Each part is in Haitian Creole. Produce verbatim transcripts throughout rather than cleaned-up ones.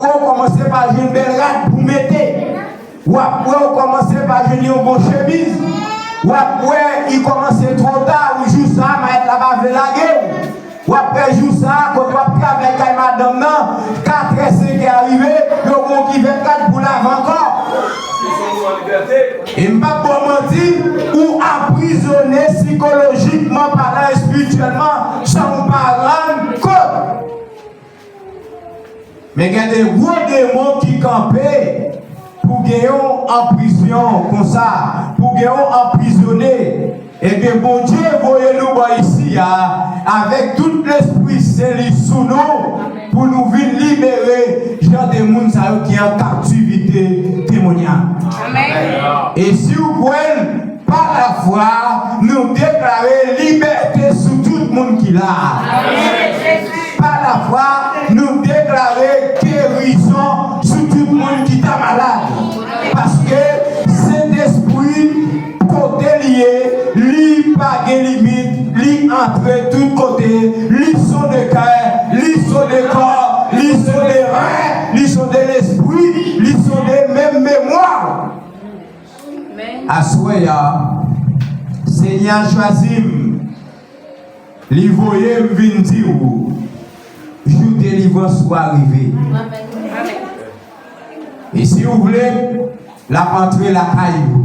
wè w kòmanse pa jwenn bèl rad pou w mete. W ap wè w kòmanse pa jwenn yon bon chemiz. W ap wè li kòmanse twò ta, ou jou sa a, mayèt la pa vle lage w. W ap wè jou sa a, kote w ap travay kay madanm nan, katrè, senkè a rive, yo gon kivèt rad pou lave ankò. E m p ap ba w manti, ou aprizone sikolojikman palan, espirityèlman, san ou pa rann kont. Men gen de gwo demon ki kanpe pou gen yon anprizyon konsa, pou gen yon anprizone. Ebyen, Bondye voye nou bò isi a avèk tout lespri sen li sou nou pou nou vin libere jan de moun sa yo ki an kaptivite demonyal. E si w kwè l, pa lafwa, nou deklare libète sou tout moun ki la. Pa lafwa, nou deklare gerizon sou tout moun ki ta malad. Paske Sentespri, kote li ye, li pa gen limit, li antre tout kote, li sonde kè, li sonde kò, li sonde ren, li sonde lespri, li sonde menm memwa. Aswè a, Senyè a chwazi m, li voye m vin di w, jou delivrans ou a rive. E si w vle, l ap antre lakay ou.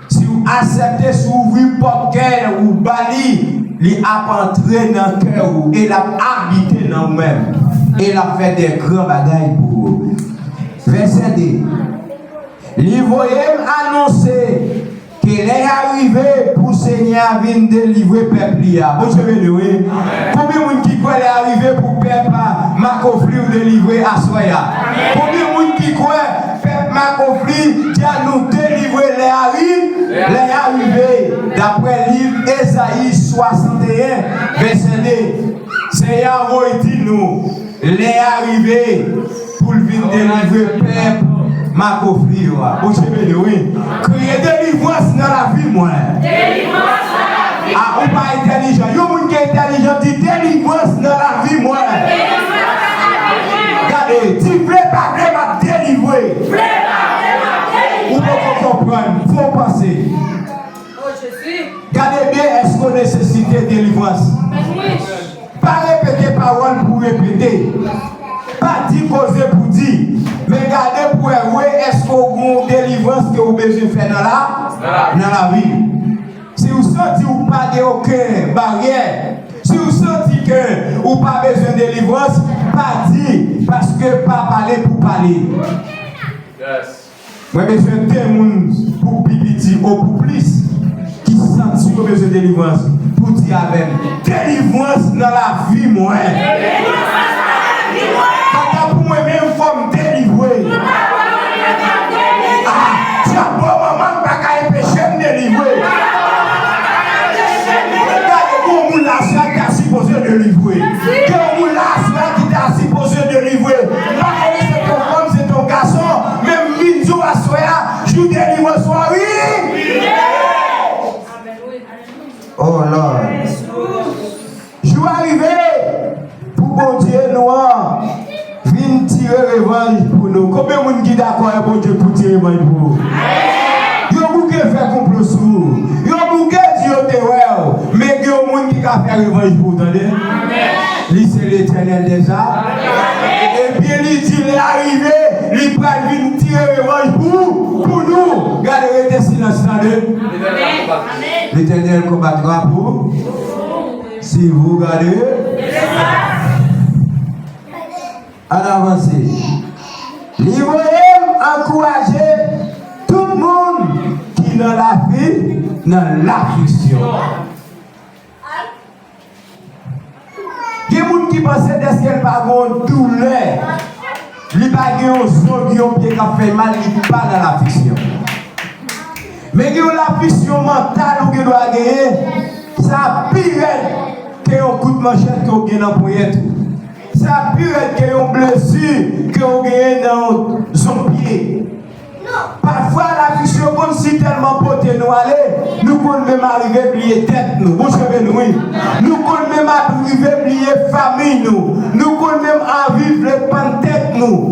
Si w aksepte, si w ouvri pòt kè ou ba li, li ap antre nan kè ou e l ap abite nan ou menm. E l ap fè de gran bagay pou ou. Vèsè de. Li voye m anonse ke lè a rive pou Senyè a vin delivre pèp li a. Bondye beni w, wi. Konbyen moun ki kwè lè a rive pou pèp a Makofli w delivre aswè a? Konbyen moun ki kwè pèp Makofli, Dyanou delivre lè a ri-, lè a rive? Daprè liv Ezayi swasanteyen, vèsè de, Senyè a voye di nou, lè a rive pou l vin delivre pèp Makofli yo a. Bondye beni w, wi. Kriye delivrans nan lavi mwen. A, ou pa entèlijan. Yon moun ki entèlijan di delivrans nan lavi mwen. Gade, di vle pa vle m ap delivre. Ou poko konprann, fò w panse. Gade byen, èske w nesesite delivrans? Pa repete pawòl pou repete. Pa di koze pou di. Men gade pou wè, wè èske w gon delivrans ke w bezwen fè nan la, nan lavi w. Si w santi w pa gen okenn baryè, si w santi ke ou pa bezwen delivrans, pa di, paske pa pale pou pale. Mwen bezwen de moun pou pi piti o pou plis ki santi yo bezwen delivrans pou di avè m, delivrans nan lavi mwen. Kanta pou mwen menm fò m delivre. Ah, dyab bò manman m pa ka enpeche m delivre. Gade, gon moun la sa ki ta sipoze delivre. Gen yon moun la sa ki ta sipoze delivre. M pa konnen se te yon fanm, se te yon gason, men m vin di w aswè a, jou delivrans ou a rive. Oh Lord. Jou a rive pou Bondye nou an vin tire revanj pou nou. Konbyen moun ki dakò e Bondye pou tire revanj pou ou? Yo bouke fè konplo sou ou. Yo bouke di yo te wè w. Men gen yon moun ki ka fè revanj pou ou, tande. Li se Letènèl dèzame. Ebyen, li di lè a rive, li pral vin tire revanj pou, pou nou. Gade, rete silans, tande. L'Éternel combattra pour si vous gardez. Ann avanse. Li voye m ankouraje tout moun ki nan lafi, nan lafliksyon. Gen moun ki panse dèske l pa gen yon doulè, li pa gen yon zong, yon pye k ap fè l mal, li pa nan lafliksyon. Men gen yon lafliksyon mantal ou gen dwa genyen, sa pi rèd ke yon kout manchèt ke w gen nan ponyèt ou. Sa pi rèd ke yon blesi ke w genyen nan yon zong pye. Pafwa, lafliksyon konn si tèlman pote nou ale, nou konn menm arive bliye tèt nou. Bondye beni nou, wi. Nou konn menm arive bliye fanmi nou. Nou konn menm anvi vle pann tèt nou.